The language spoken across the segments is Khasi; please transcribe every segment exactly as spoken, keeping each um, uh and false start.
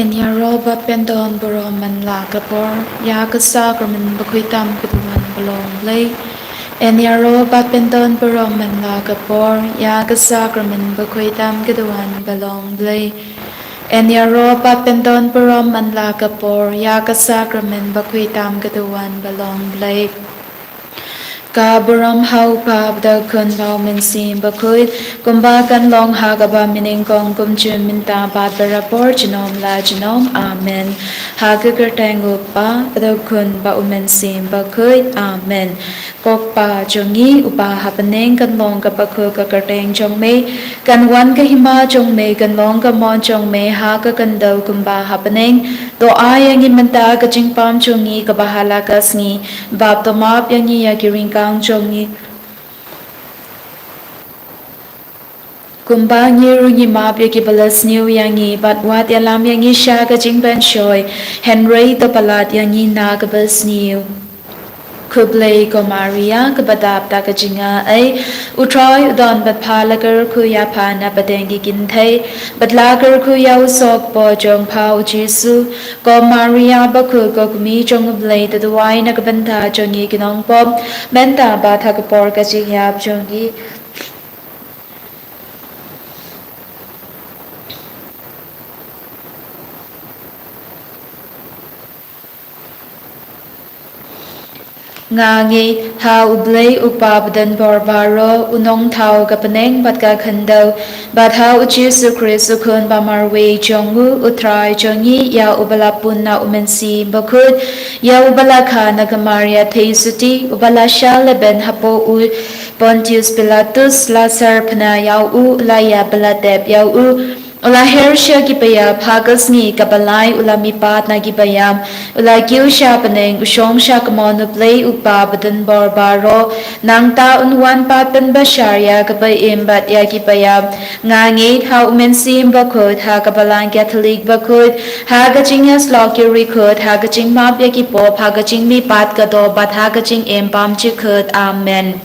Yn ïaroh bad pyndon burom man la ka por ïa ka sakramen bakhuid tam ka duwan ba long Blei. Yn ïaroh bad pyndon burom man la ka por ïa ka sakramen bakhuid tam ka duwan ba long Blei. Yn ïaroh bad pyndon burom man la ka por ïa ka sakramen bakhuid tam ka duwan ba long Blei. Ka burom ha u Kpa bad ha u Khun bad ha u Mynsiem Bakhuid, kumba kan long ha kaba mynnyngkong, kumjuh mynta bad barabor, junom la junom. Amen. Ha ka kyrteng u Kpa bad u Khun bad u Mynsiem Bakhuid. Amen. Ko Kpa jong ngi uba ha bneng, kan long ka bakhuid ka kyrteng jong me, kan wan ka hima jong me, kan long ka mon jong me ha ka khyndew kumba ha bneng. To ai ïa ngi mynta ka jingpam jong ngi kaba ha la ka sngi, bad to map ïa ngi ïa ki ryngkang jong ngi, kumba ngi ruh ngi map ïa kiba la sniew ïa ngi, bad wat ïalam ïa ngi sha ka jingpynshoi, hynrei to palat ïa ngi na kaba sniew. Khublei ko Maria, kaba dap da ka jingaiei, u Trai u don bad pha. La kyrkhu ïa pha na pdeng ki kynthei, bad la kyrkhu ïa u sohkpoh jong pha u Jisu. Ko Maria bakhuid, ko Kmie jong u Blei, to duwai na ka bynta jong ngi ki nongpop, mynta bad ha ka por ka jingïap jong ngi. Nga ngeit ha u Blei u Kpa badonbor baroh, u nongthaw ka bneng bad ka khyndew, bad ha u Jisu Khrist u Khun ba marwei jong u, u Trai jong ngi, ïa uba la pun na u Mynsiem Bakhuid, ïa uba la kha na ka Maria Theisotti, uba la shah lehbeiñ hapoh u Pontius Pilatus, la syrphna ïa u, la ïap bad la tep ïa u, u la her sha ki païap, ha ka sngi kaba lai u la mihpat na ki païap, u la kiew sha bneng, u shong sha ka mon u Blei u Kpa badonbor baroh. Nangta un wan pat pynbishar ïa kiba im bad ïa ki païap. Nga ngeit ha u Mynsiem Bakhuid, ha ka Balang Katholik bakhuid, ha ka jingïasyllok ki riewkhuid, ha ka jingmap ïa ki pop, ha ka jingmihpat ka doh, bad ha ka jingim bymjukut. Amen.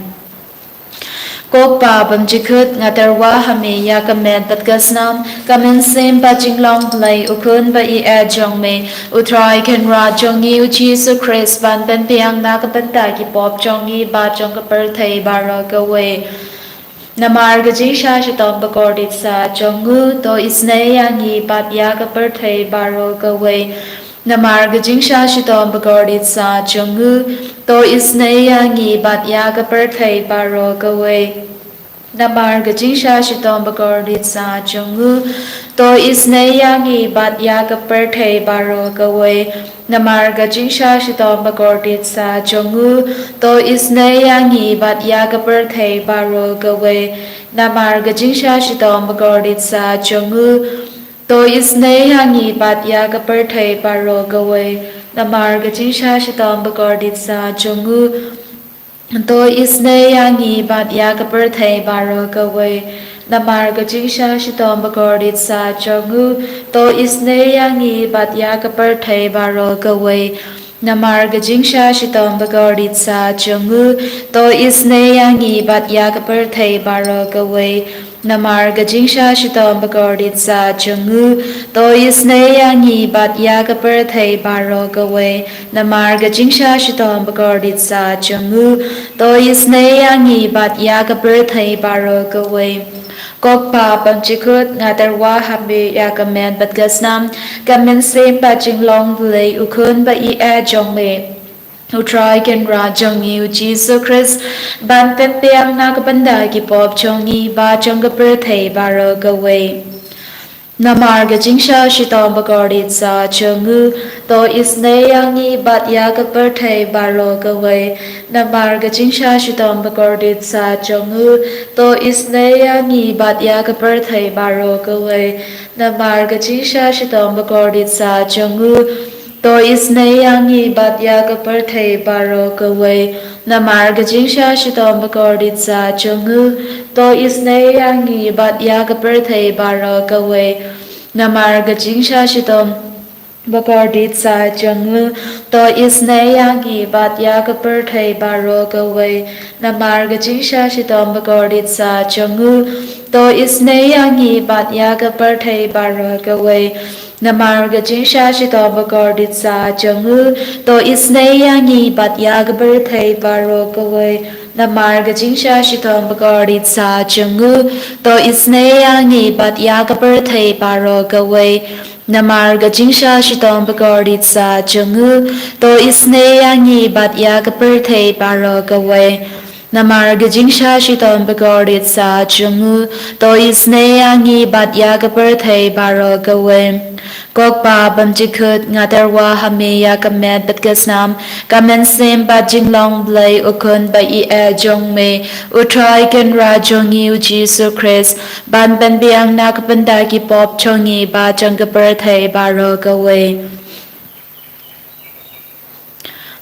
Ko Kpa bymjukut, nga tyrwa ha me ïa ka met bad ka snam, ka mynsiem bad jinglong Blei, u Khun ba ïeit jong me, u Trai Kynrad jong ngi u Jisu Khrist, ban pynbiang na ka bynta ki pop jong ngi bad jong ka pyrthei baroh kawei. Namar ka jingshah shitom bakordit sah jong u, to isynei ïa ngi bad ïa ka pyrthei baroh kawei. Namar ka jingshah shitom bakordit sah jong u, to isynei ïa ngi bad ïa ka pyrthei baroh kawei. Namar ka jingshah shitom bakordit sah jong u, to isynei ïa ngi bad ïa ka pyrthei baroh kawei. Namar ka jingshah shitom bakordit sah jong u, to isynei ïa ngi bad ïa ka pyrthei baroh kawei. Namar ka jingshah shitom bakordit sah jong u, to isynei ïa ngi bad ïa ka pyrthei baroh kawei. Namar ka jingshah shitom bakordit sah jong u, to isynei ïa ngi bad ïa ka pyrthei baroh kawei. Namar ka jingshah shitom bakordit sah jong u, to isynei ïa ngi bad ïa ka pyrthei baroh kawei. Namar ka jingshah shitom bakordit sah jong u, to isynei ïa ngi bad ïa ka pyrthei baroh kawei. Namar ka jingshah shitom bakordit sah jong u, to isynei ïa ngi bad ïa ka pyrthei baroh kawei. Namar ka jingshah shitom bakordit sah jong u, to isynei ïa ngi bad ïa ka pyrthei baroh kawei. Ko Kpa bymjukut, nga tyrwa ha me ïa ka met bad ka snam, ka mynsiem bad jinglong Blei, u Khun ba ïeit jong me, u Trai Kynrad jong ngi u Jisu Khrist, ban pynbiang na ka bynta ki pop jong ngi bad jong ka pyrthei baroh kawei. Namar ka jingshah shitom bakordit sah jong u, to isynei ïa ngi bad ïa ka pyrthei baroh kawei. Namar ka jingshah shitom bakordit sah jong u, to isynei ïa ngi bad ïa ka pyrthei baroh kawei. Namar ka jingshah shitom bakordit sah jong u, to isynei ïa ngi bad ïa ka pyrthei baroh kawei. Namar ka jingshah shitom bakordit sah jong u, to isynei ïa ngi bad ïa ka pyrthei baroh kawei. Namar ka jingshah shitom bakordit sah jong u, to isynei ïa ngi bad ïa ka pyrthei baroh kawei. Namar ka jingshah shitom bakordit sah jong u, to isynei ïa ngi bad ïa ka pyrthei baroh kawei. Namar ka jingshah shitom bakordit sah jong u, to isynei ïa ngi bad ïa ka pyrthei baroh kawei. Namar ka jingshah shitom bakordit sah jong u, to isynei ïa ngi bad ïa ka pyrthei baroh kawei. Namar ka jingshah shitom bakordit sah jong u, to isynei ïa ngi bad ïa ka pyrthei baroh kawei. Namar ka jingshah shitom bakordit sah jong u, to isynei ïa ngi bad ïa ka pyrthei baroh kawei. Ko Kpa bymjukut, nga tyrwa ha me ïa ka met bad ka snam, ka mynsiem bad jinglong Blei u Khun ba ïeit jong me, u Trai Kynrad jong ngi u Jisu Khrist, ban pynbiang na ka bynta ki pop jong ngi bad jong ka pyrthei baroh kawei.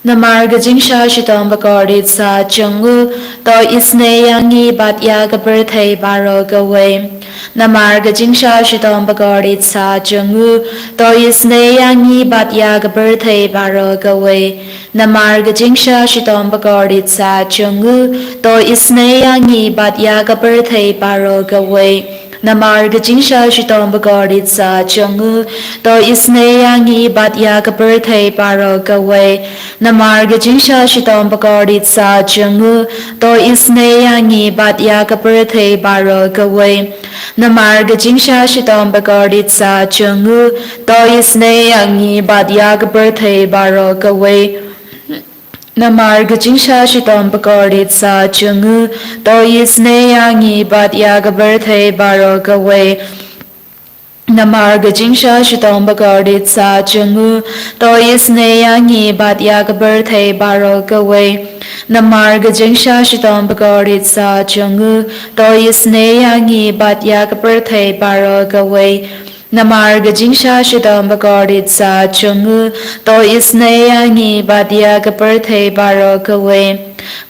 Namar ka jingshah shitom bakordit sah jong u, to isynei ïa ngi bad ïa ka pyrthei baroh kawei. Namar ka jingshah shitom bakordit sah jong u, to isynei ïa ngi bad ïa ka pyrthei baroh kawei. Namar ka jingshah shitom bakordit sah jong u, to isynei ïa ngi bad ïa ka pyrthei baroh kawei. Namar ka jingshah shitom bakordit sah jong u, to isynei ïa ngi bad ïa ka pyrthei baroh kawei. Namar ka jingshah shitom bakordit sah jong u, to isynei ïa ngi bad ïa ka pyrthei baroh kawei. Namar ka jingshah shitom bakordit sah jong u, to isynei ïa ngi bad ïa ka pyrthei baroh kawei. Namar ka jingshah shitom bakordit sah jong u, to isynei ïa ngi bad ïa ka pyrthei baroh kawei. Namar ka jingshah shitom bakordit sah jong u, to isynei ïa ngi bad ïa ka pyrthei baroh kawei. Namar ka jingshah shitom bakordit sah jong u, to isynei ïa ngi bad ïa ka pyrthei baroh kawei. Namar ka jingshah shitom bakordit sah jong u, to isynei ïa ngi bad ïa ka pyrthei baroh kawei.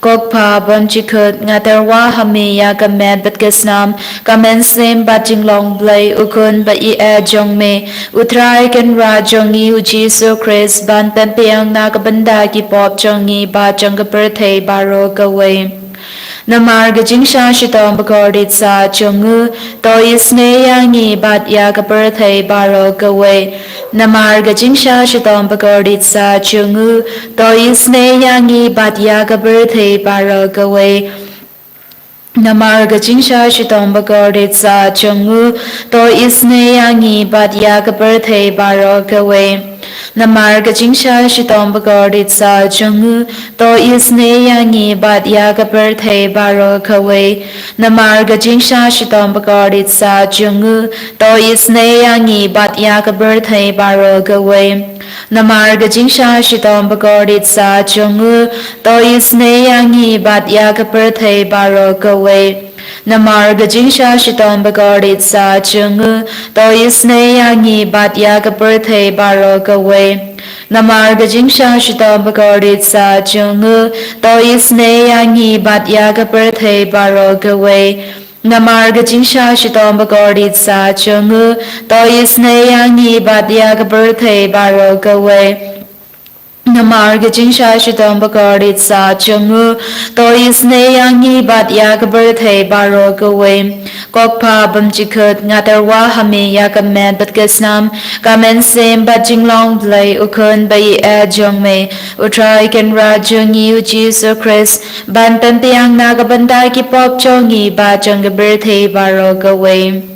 Ko Kpa bymjukut, nga tyrwa ha me ïa ka met bad ka snam, ka mynsiem bad jinglong Blei u Khun ba ïeit jong me, u Trai Kynrad jong ngi u Jisu Khrist, ban pynbiang na ka bynta ki pop jong ngi bad jong ka pyrthei baroh kawei. Namar ka jingshah shitom bakordit sah jong u, to isynei ïa ngi bad ïa ka pyrthei baroh kawei. Namar ka jingshah shitom bakordit sah jong u, to isynei ïa ngi bad ïa ka pyrthei baroh kawei. Namar ka jingshah shitom bakordit sah jong u, to isynei ïa ngi bad ïa ka pyrthei baroh kawei. Namar ka jingshah shitom bakordit sah jong u, to isynei ïa ngi bad ïa ka pyrthei baroh kawei. Namar ka jingshah shitom bakordit sah jong u, to isynei ïa ngi bad ïa ka pyrthei baroh kawei. Namar ka jingshah shitom bakordit sah jong u, to isynei ïa ngi bad ïa ka pyrthei baroh kawei. Namar ka jingshah shitom bakordit sah jong u, to isynei ïa ngi bad ïa ka pyrthei baroh kawei. Namar ka jingshah shitom bakordit sah jong u, to isynei ïa ngi bad ïa ka pyrthei baroh kawei. Namar ka jingshah shitom bakordit sah jong u, to isynei ïa ngi bad ïa ka pyrthei baroh kawei. Namar ka jingshah shitom bakordit sah jong u, to isynei ïa ngi bad ïa ka pyrthei baroh kawei. Ko Kpa bymjukut, nga tyrwa ha me ïa ka met bad ka snam, ka mynsiem bad jinglong Blei u Khun ba ïeit jong me, u Trai Kynrad jong ngi u Jisu Khrist, ban pynbiang na ka bynta ki pop jong ngi bad jong ka pyrthei baroh kawei.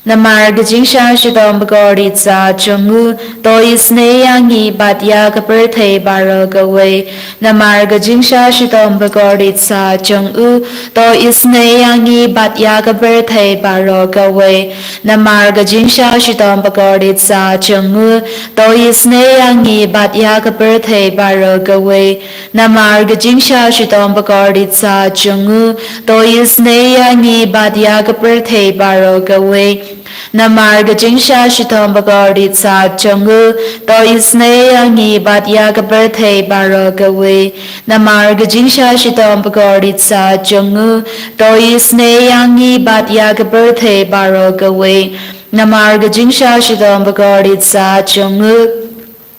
Namar ka jingshah shitom bakordit sah jong u, to isynei ïa ngi bad ïa ka pyrthei baroh kawei. Namar ka jingshah shitom bakordit sah jong u, to isynei ïa ngi bad ïa ka pyrthei baroh kawei. Namar ka jingshah shitom bakordit sah jong u, to isynei ïa ngi bad ïa ka pyrthei baroh kawei. Namar ka jingshah shitom bakordit sah jong u, to isynei ïa ngi bad ïa ka pyrthei baroh kawei. Namar ka jingshah shitom bakordit sah jong u, to isynei ïa ngi bad ïa ka pyrthei baroh kawei. Namar ka jingshah shitom bakordit sah jong u, to isynei ïa ngi bad ïa ka pyrthei baroh kawei. Namar ka jingshah shitom bakordit sah jong u,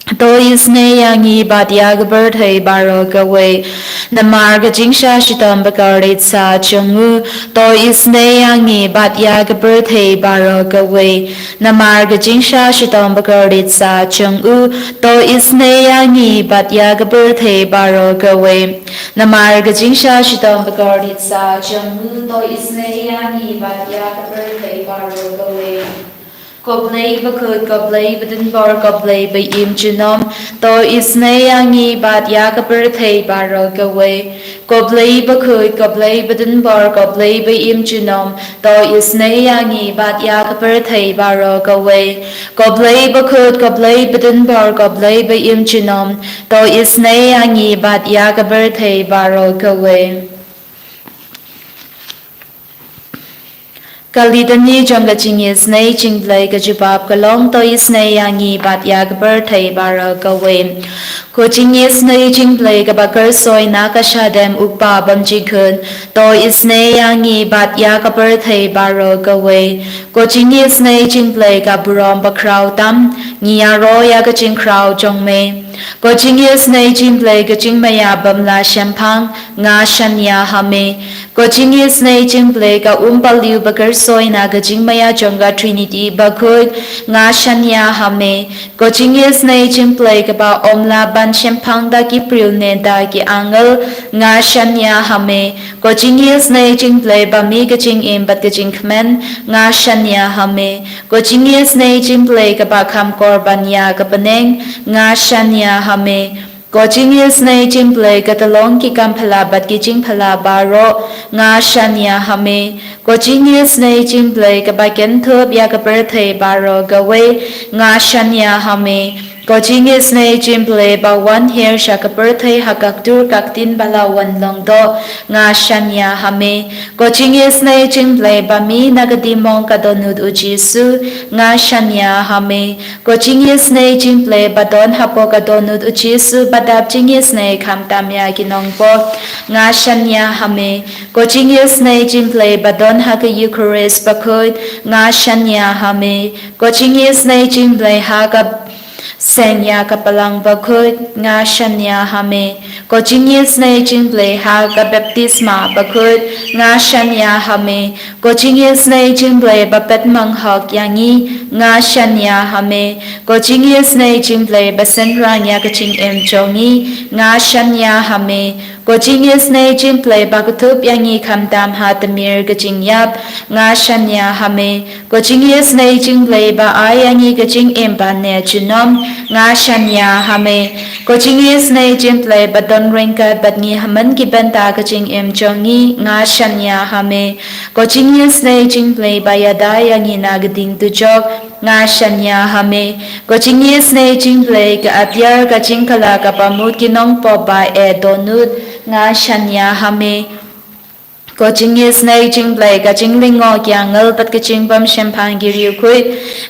To isynei ïa ngi bad ïa ka pyrthei baroh kawei. Namar ka jingshah shitom bakordit sa jong u. To isynei ïa ngi bad ïa ka pyrthei baroh kawei. Namar ka jingshah shitom bakordit sa jong u. To isynei ïa ngi bad ïa ka pyrthei baroh kawei. Namar ka jingshah shitom bakordit sa jong u. To isynei ïa ngi bad ïa ka pyrthei baroh kawei. Ko Blei bakhuid, ko Blei badonbor, ko Blei ba im junom. To isynei ïa ngi bad ïa ka pyrthei baroh kawei. Ko Blei bakhuid, ko Blei badonbor, ko Blei ba im junom. To isynei ïa ngi bad ïa ka pyrthei baroh kawei. Ko Blei bakhuid, ko Blei badonbor, ko Blei ba im junom. To isynei ïa ngi bad ïa ka pyrthei baroh kawei. Ka litany jong ka jingisynei jingblei ka jubab ka long, to isynei ïa ngi bad ïa ka pyrthei baroh kawei. Ko jingisynei jingblei kaba kyrsoi na ka shadem u Kpa bymjukut. To isynei ïa ngi bad ïa ka pyrthei baroh kawei. Ko jingisynei jingblei ka burom bakhraw tam. Ngi ïaroh ïa ka jingkhraw jong me. Ko jingisynei jingblei ka jingmaïa bym lah shemphang. Nga shaniah ha me. Ko jingisynei jingblei ka um paliew bakyrsoi na ka jingmaïa jong ka Trinity bakhuid. Nga shaniah ha me. Ko jingisynei jingblei kaba ym lah ban shemphang da ki briew ne da ki angel. Nga shaniah ha me. Ko jingisynei jingblei ba mih ka jingim bad ka jingkmen. Nga shaniah ha me. Ko jingisynei jingblei kaba kham kor ban ïa ka bneng. Nga shaniah ha me. Ko jingisynei jingblei ka tyllong ki kam phylla bad ki jingphylla baroh. Nga shaniah ha me. Ko jingisynei jingblei kaba kynthup ïa ka pyrthei baroh kawei. Nga shaniah ha me. Ko jingisynei jingblei ba wan hiar sha ka pyrthei ha ka ktur ka ktien ba la wan long doh. Nga shaniah ha me. Ko jingisynei jingblei ba mih na ka diengmong ka dohnud u Jisu. Nga shaniah ha me. Ko jingisynei jingblei ba don hapoh ka dohnud u Jisu ba dap jingisynei khamtam ïa ki nongpop. Nga shaniah ha me. Ko jingisynei jingblei ba don ha ka Eukharist bakhuid. Nga shaniah ha me. Ko jingisynei jingblei ha ka seng ïa ka Balang bakhuid. Nga shaniah ha me. Ko jingisynei jingblei ha ka baptisma bakhuid. Nga shaniah ha me. Ko jingisynei jingblei ba pynmong hok ïa ngi. Nga shaniah ha me. Ko jingisynei jingblei ba synrang ïa ka jingim jong ngi. Nga shaniah ha me. Ko jingisynei jingblei ba kdup ïa ngi khamtam ha tmier ka jingïap. Nga shaniah ha me. Ko jingisynei jingblei ba ai ïa ngi ka jingim ba neh junom. Nga shaniah ha me. Ko jingisynei jingblei ba don ryngkat bad ngi ha man ki bynta ka jingim jong ngi. Nga shaniah ha me. Ko jingisynei jingblei ba ïada ïa ngi na ka ding dujok. Nga shaniah ha me. Ko jingisynei jingblei ka atiar ka jingkylla kaba mut ki nongpop ba eh dohnud. Nga shaniah ha me. Ko jingisynei jingblei ka jinglyngngoh ki angel bad ka jingbym shemphang ki riewkhuid.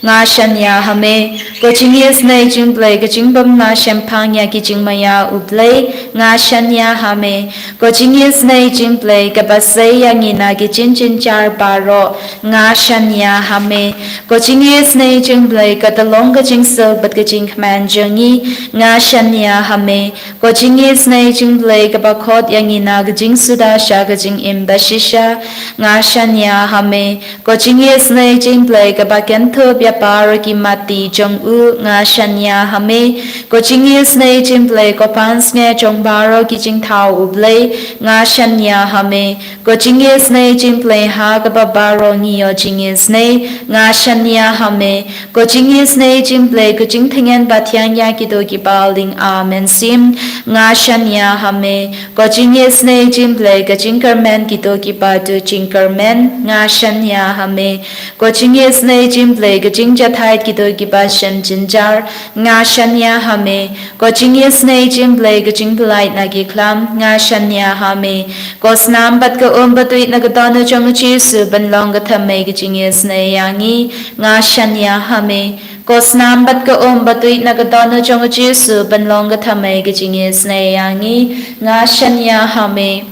Nga shaniah ha me. Ko jingisynei jingblei ka jingbym lah shemphang ïa ki jingmaïa u Blei. Nga shaniah ha me. Ko jingisynei jingblei kaba sei ïa ngi na ki jingjynjar baroh. Nga shaniah ha me. Ko jingisynei jingblei ka tyllong ka jingsuk bad ka jingkmen jong ngi. Nga shaniah ha me. Ko jingisynei jingblei kaba khot ïa ngi na ka jingsuda sha ka jingim bashisha. Nga shaniah ha me. Ko jingisynei jingblei kaba kynthup ïa baroh ki matti jong u. Nga shaniah ha me. Ko jingisynei jingblei ko pansngiat jong baroh ki jingthaw u Blei. Nga shaniah ha me. Ko jingisynei jingblei ha kaba baroh ngi ïoh jingisynei. Nga shaniah ha me. Ko jingisynei jingblei ka jingthngen ba thiang ïa kito kiba ling ha mynsiem. Nga shaniah ha me. Ko jingisynei jingblei ka jingkyrmen kito kiba duh jingkyrmen. Nga shaniah ha me. Ko jingisynei jingblei ka jingjahthait kito kiba shem jynjar. Nga shaniah ha me. Ko jingisynei jingblei ka jingpyllait na ki khlam. Nga shaniah ha me. Ko snam bad ka um batuid na ka dohnud jong u Jisu ban long ka thymmei ka jingisynei ïa ngi. Nga shaniah ha me. Ko snam bad ka um batuid na ka dohnud jong u Jisu ban long ka thymmei ka jingisynei ïa ngi. Nga shaniah ha me.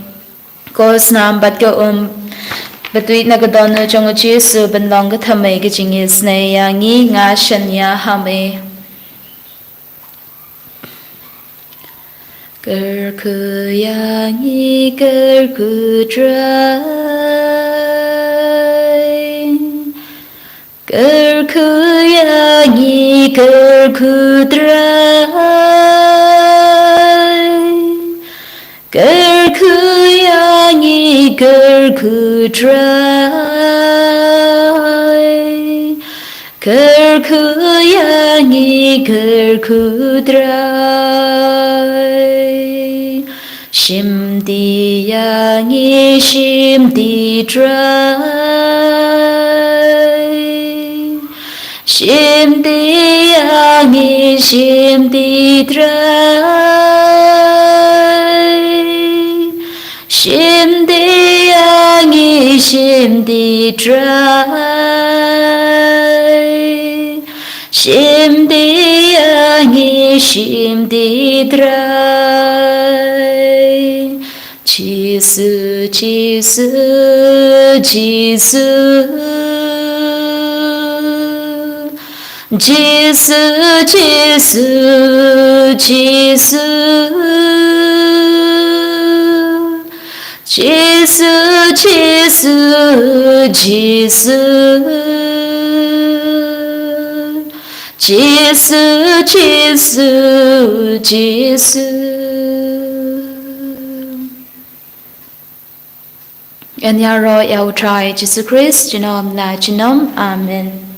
Ko snam bad ka um batuid na ka dohnud jong u Jisu ban long ka thymmei ka jingisynei ïa ngi. Nga shaniah ha me. Kyrkhu ïa ngi, kyrkhu Trai. Kyrkhu ïa ngi, kyrkhu Trai. Kyrkhu ïa ngi, kyrkhu Trai. Kyrkhu ïa ngi, kyrkhu Trai. Shim ti ïa ngi, shim ti Trai. Shim ti ïa ngi, shim ti Trai. Shim ti ïa ngi, shim ti Trai. Shim ti ïa ngi, shim ti Trai. Jisu, Jisu, Jisu. Jisu, Jisu, Jisu. Jisu, Jisu, Jisu. Jisu, Jisu, Jisu. Ngan ïaroh ïa U Trai Jisu Khrist junom la junom. Amen.